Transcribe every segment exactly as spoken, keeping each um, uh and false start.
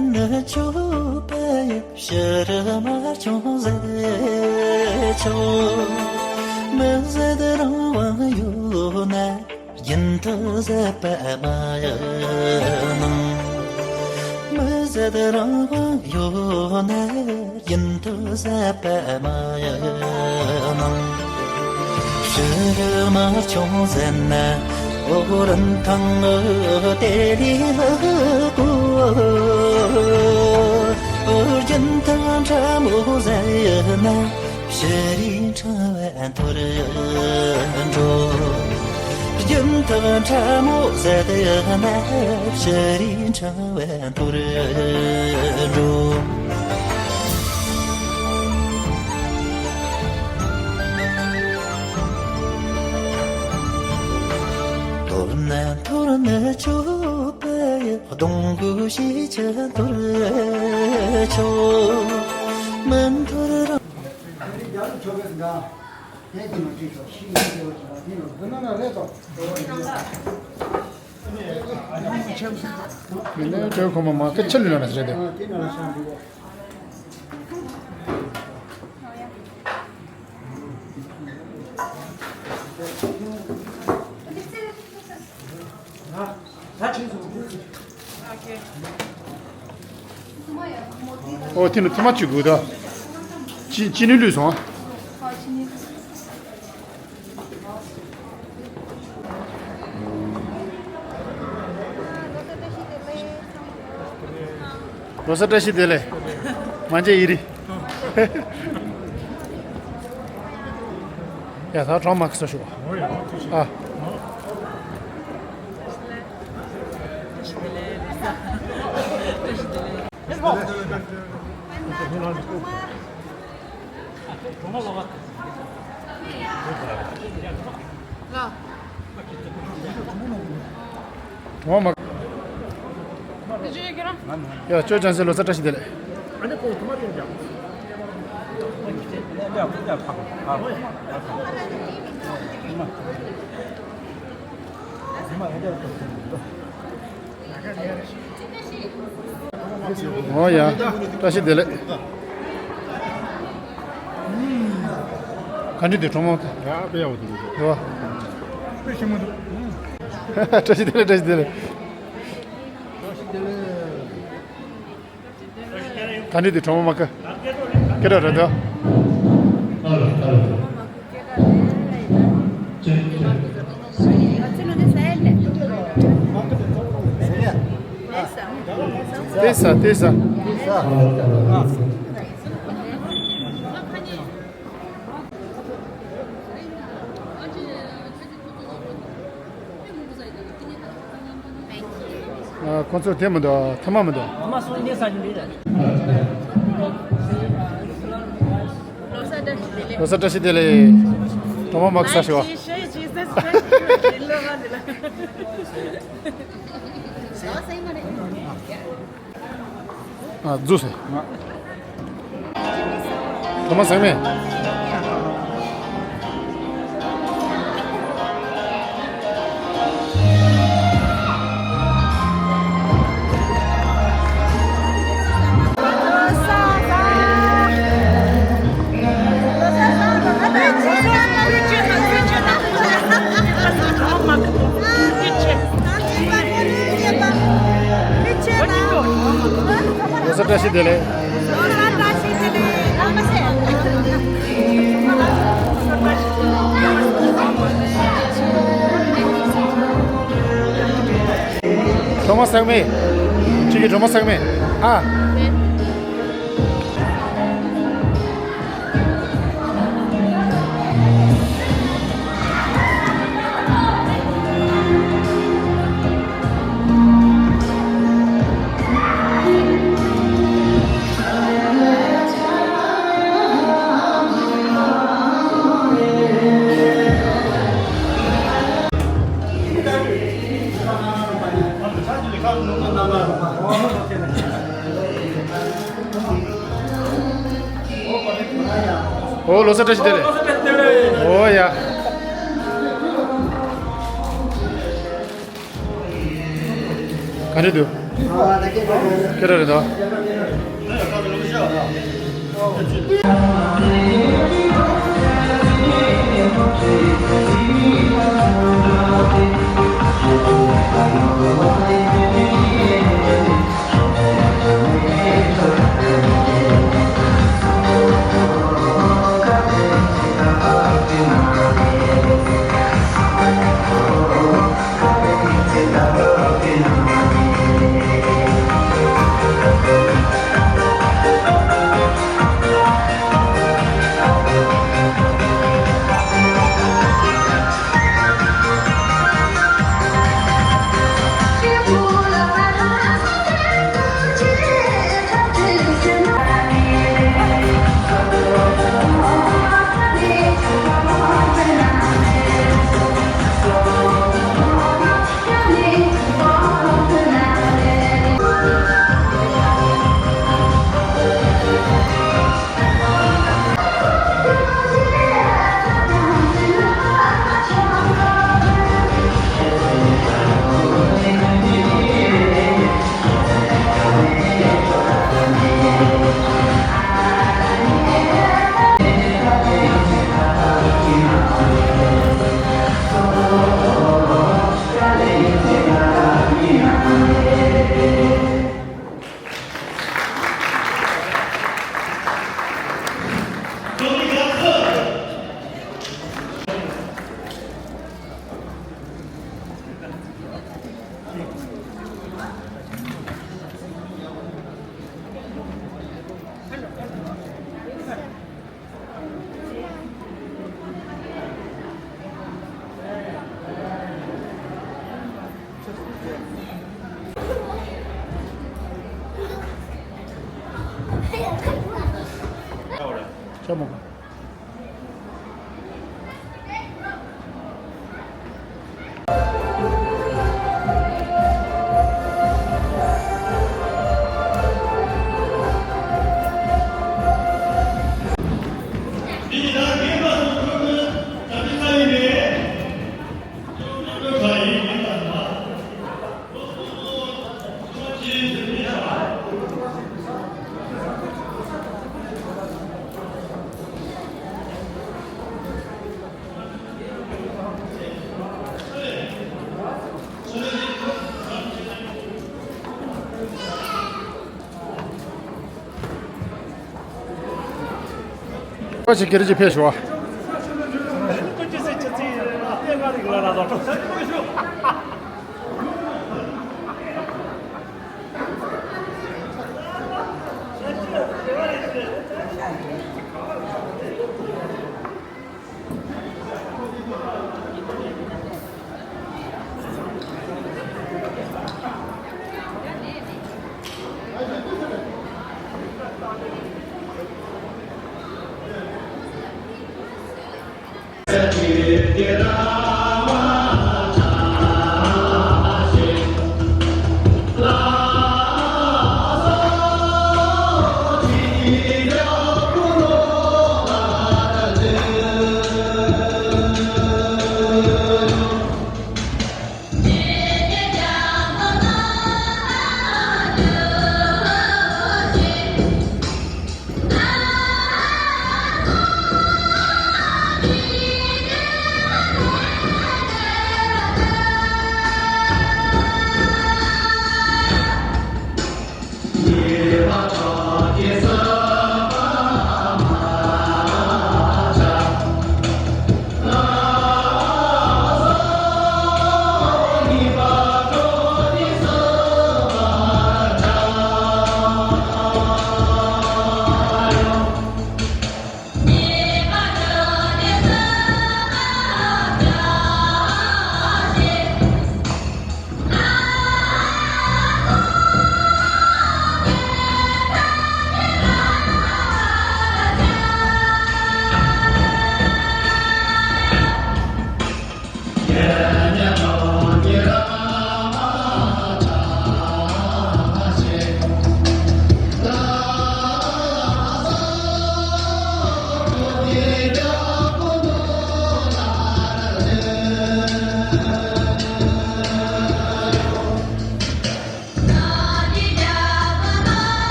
ནི་ཆོས་པའི་ཕྱིར་མ་བྱུང་ཟེར་ཆོག་མི་ཟད་རང་དབང་ཡོད་ན། རྒྱུན་མཐུད་ཟད་པ་མ་ཡིན་ནམ། མི་ཟད་རང་དབང་ཡོད་ན། རྒྱུན་མཐུད་ཟད་པ་མ་ཡིན་ནམ། ཕྱིར་མ་བྱུང་ཟེར་ན། འོ་རིན་ཐང་ངུ་དེ་ལས་ལྷག་གོ། རྒྱུན་མཐུད་ཕྲ་མོ་ཟེར་ན། ཕྱི་རིག་ཕྲ་བ་འཐོར་འགྲོ། རྒྱུན་མཐུད་ཕྲ་མོ་ཟེར་ན། ཕྱི་རིག་ཕྲ་བ་འཐོར་འགྲོ། མཐོར་ན་མཐོར་ནི་ཆོས་པའི། གདོང་གི་ཤེས་བྱ་འཐོར་ཆོག་མི་འཐོར་རང་། རྒྱ་རིགས་ཆོ་གས་འདྲ། དེ་དེ་མ་བྲིས་ཆོག་ཤི་ཡི་དེ་བ་ཆོག་དེ་ནང་དེ་ནང་ན་རེད་དོ། དེ་ནས་དེ་ཁོ་མ་མ་ཁ་ཆེ་ལུས་ན་རེད་དེ། དེ་ནང་ལ་ཤང་འདུག་ཨོ་དེ་ནི་ཐུ་མ་ཅིག་དགོས་ད། ཅི་ཅི་ནི་ལུས་སོང་། ལོ་གསར་བཀྲ་ཤིས་བདེ་ལེགས། མ་མཇལ་ཡི་རི། ཡ་ད་གྲོང་མ་ཁ་ས་ཞུ་བ། ཨ། ངོ་མ། ཡ་ཅོ་ཅང་སེ་ལོ་གསར་བཀྲ་ཤིས་བདེ་ལེགས། ཨོ་ཡ། བཀྲ་ཤིས་བདེ་ལེགས། ག་འདྲ་འདུག་གྲོགས་མོ། ཡ་དཔེ་ཡག་པོ་འདུག་རེད་བ། དཔེ་ཞིམ་པོ་འདུག་བཀྲ་ཤིས་བདེ་ལེགས། བཀྲ་ཤིས་བདེ་ལེགས། ག་འདྲ་འདུག་གྲོགས་མོ་མ་ཀ། སྐད་གྲགས་རེད་དོ། ལྟོས་ས་ལྟོས་ས། ཁོང་ཚོ་དེ་མི་འདུག་ཐ་མག་མི་འདུག་ཐ་མག་སོང་ཉེ་ས་ཉིན་རེད། ལོ་གསར་བཀྲ་ཤིས་བདེ་ལེགས། གྲོགས་མོ་མ་ཀ་ས་ཞུ་བ། ཨ་རྫུས་སོང་། གྲོགས་མོ་ཟེར་མེད། ལོ་གསར་བཀྲ་ཤིས་བདེ་ལེགས། གྲོགས་མོ་ཟེར་མེད། ཁྱེད་ཀྱི་གྲོགས་མོ་ཟེར་མེད། ཨ། ཨོ་ལོ་གསར་བཀྲ་ཤིས་བདེ་ལེགས། ཨོ་ཡ། ག་འདྲ་འདུག་ཁྱེད་རང་རེད་དོ། ཆ་མོ། ཁ་ཅིག་ཀེ་རེ་ཅིག་ཕེབས་ཤོག།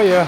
ཡ།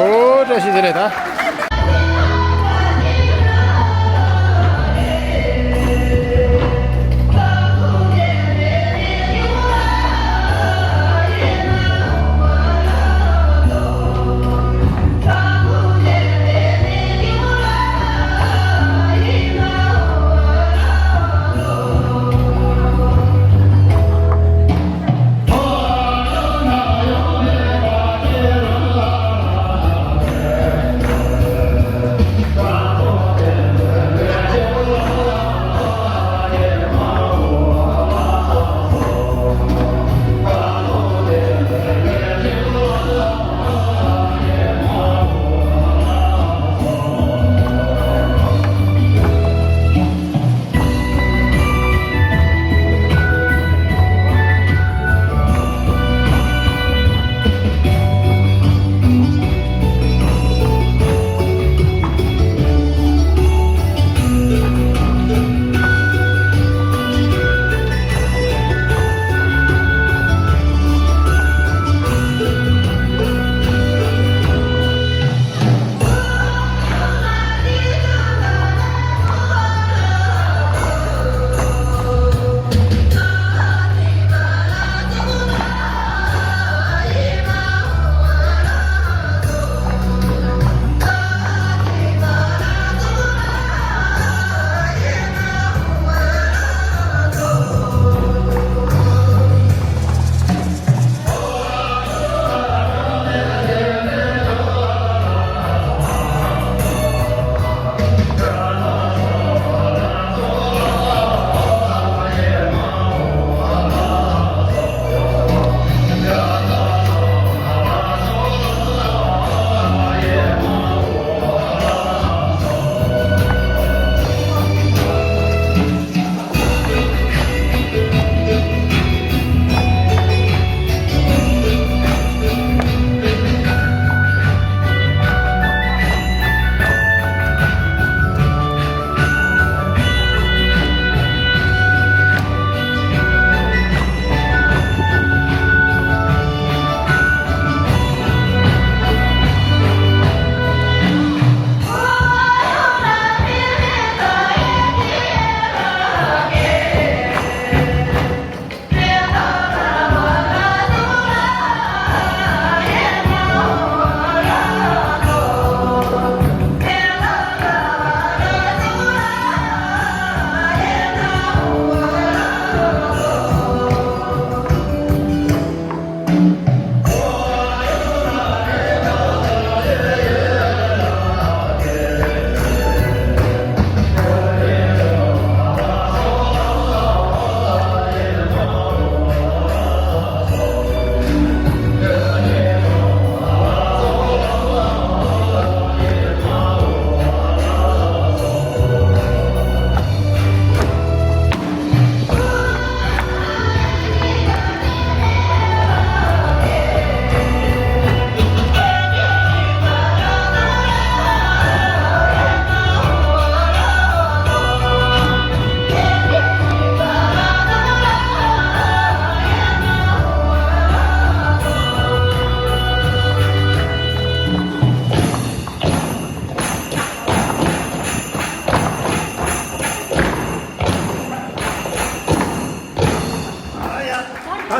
ཨོ། བཀྲ་ཤིས་བདེ་ལེགས་ད།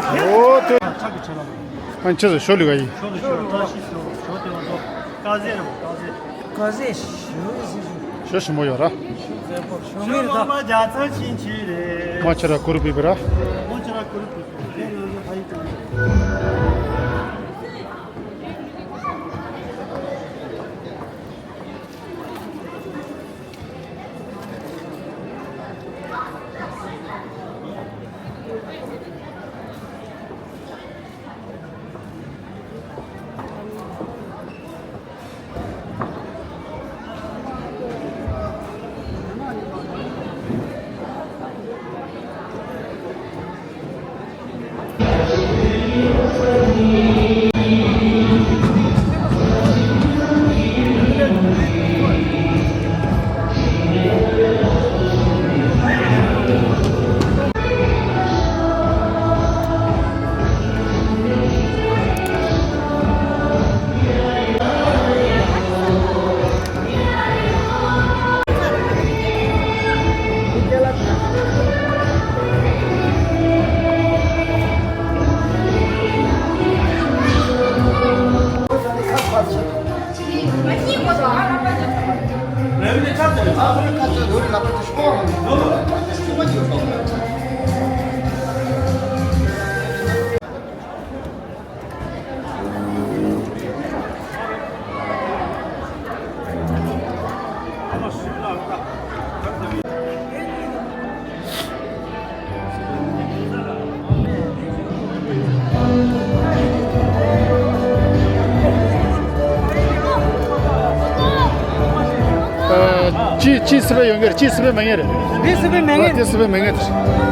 ཨོ་ཏེ། ཨན་ཆེ་ཟེར་ཤོ་ལི་ག་ཡི། ཤོ་ལི་ཤོ་བཀྲ་ཤིས་ཤོ་ཤོ་ཏེ་བ་ཏོ། ཀ་ཟེ་རེ་བ་ཀ་ཟེ། ཀ་ཟེ་ཤོ་ཟེར་ཤོ། ཤོ་ཞིམ་པོ་ཡོད་ར། ཤོ་ངེར་ད། མ་ཆེ་ར་ཀུར་པི་པི་ར། མ་ཆེ་ར་ཀུར་པི་པི། ཅི་ཅི་སི་པེ་ཡོང་གི་རེད། ཅི་སི་པེ་མེད་ངེས་རེད། དེ་སི་པེ་མེད་ངེས་རེད། དེ་སི་པེ་མེད་ངེས་རེད།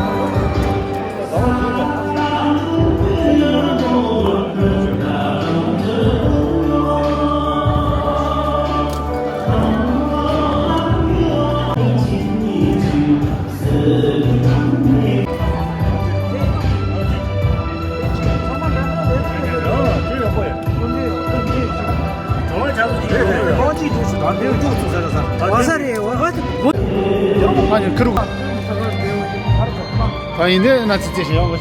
ཨ་ནི་ཁུར། ད་ཡིན་ནའི་ན་ཚི་ཚི་ཞིག་ཡོང་ཡ།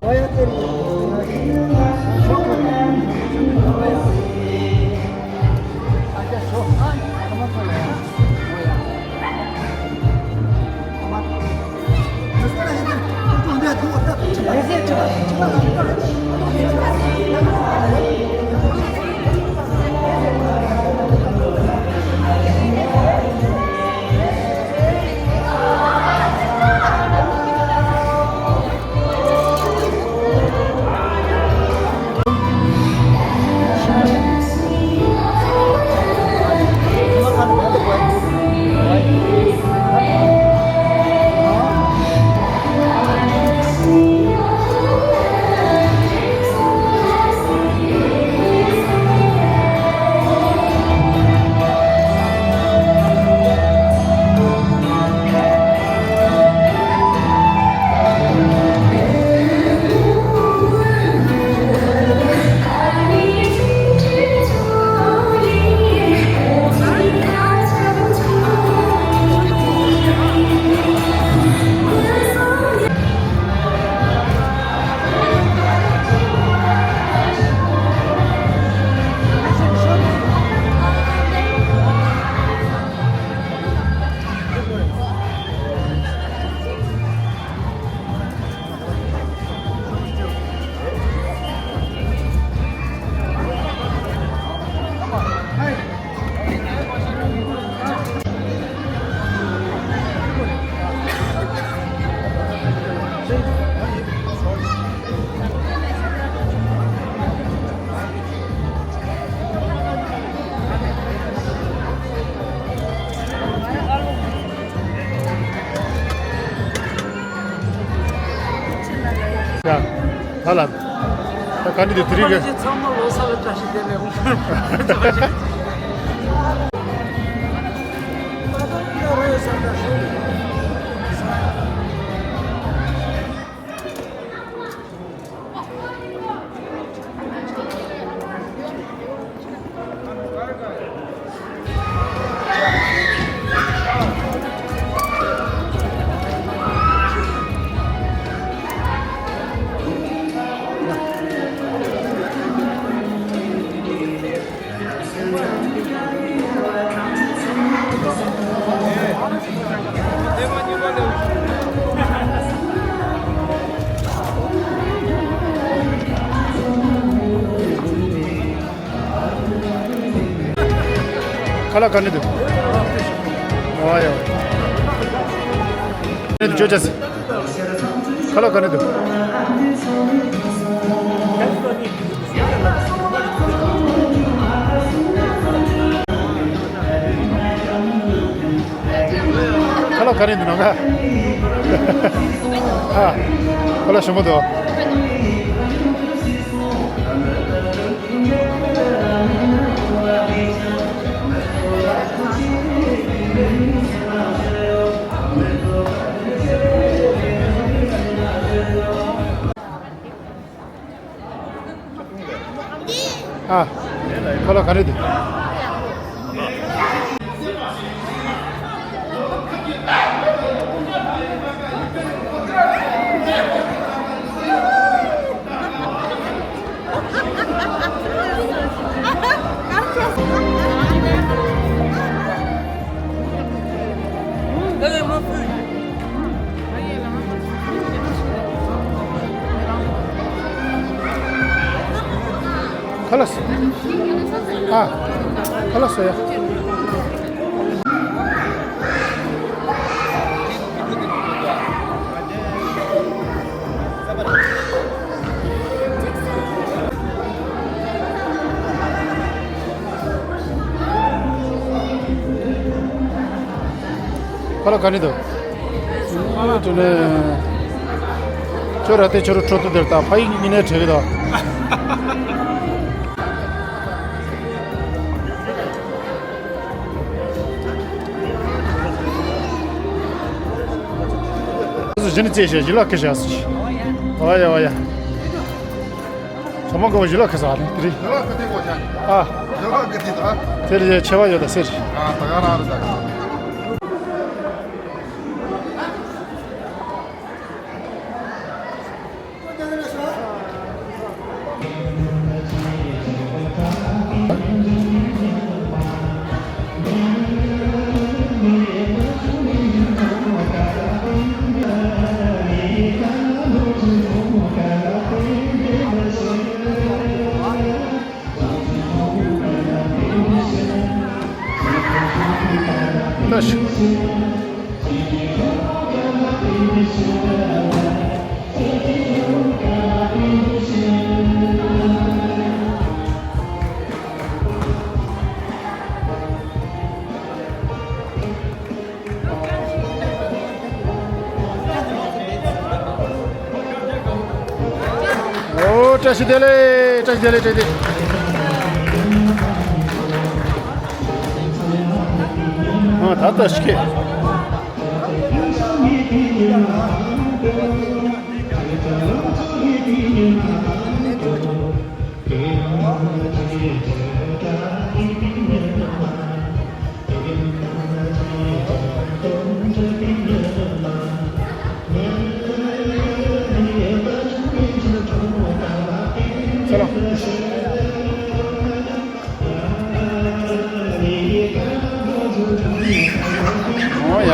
ཧ་ལ། ད་ག་འདྲ་དེ་དེ་རིང་གི། ཚང་མ་ལོ་གསར་ལ་བཀྲ་ཤིས་བདེ་ལེགས། ཁ་ལག་ག་ནས་འདུག་ཨོ་ཡ། ནས་འདུག་ཅོ་ཅེས། ཁ་ལག་ག་ནས་འདུག་ཁ་ལག་ག་རེ་འདུག་ནོ་ག་ཨ། ཁ་ལག་ཞིམ་པོ་འདུག་ཨ། ཁོ་ལ་ག་རེ་འདུག་ཁ་ལག་ཟ། ཨ། ཁ་ལག་ཟ་ཡ། ཁ་ལག་ག་ནས་འདུག་ཁྱོད་ར་དེ་ཁྱོད་ར་ཁྲོད་དུ་དེར་ད་ཕ་ཡིག་ཉིན་ནས་བྲེལ་གི་དོ། སུ་ཞི་ནི་ཅེས་བྱ་ཞི་ལ་ཁི་བྱ་སུ་ཞི། ཨོ་ཡ་ཨོ་ཡ། ཚོ་མ་གོ་ཞི་ལ་ཁི་ས་ཨ་ནི་དེ་རི། ཞི་ལ་ཁི་དེ་གོ་ཆ། ཨ། ཞི་ལ་ཁི་དེ་ད། དེ་རི་ཆེ་བ་ཡོད་ད་སེ་རི། ཨ་ད་ག་རང་རི་ད་ག་ཨོ། བཀྲ་ཤིས་བདེ་ལེགས། བཀྲ་ཤིས་བདེ་ལེགས། བཀྲ་ཤིས་བདེ་ལེགས། ཨ། ད་ལྟ་ཤི་ཁེ། ཨོ་ཡ།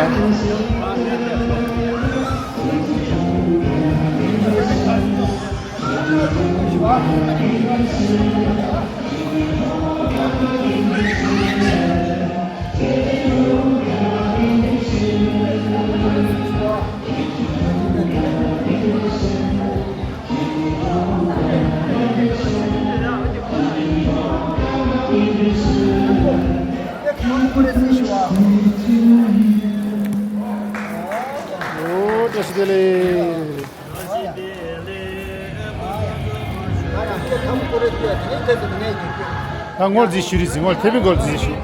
ཨོ། བཀྲ་ཤིས་བདེ་ལེགས། ད་ངོ་རྫི་ཞུ་རི་ཟི་ངོ་ཐེ་བི་གོ་རྫི་ཞུ།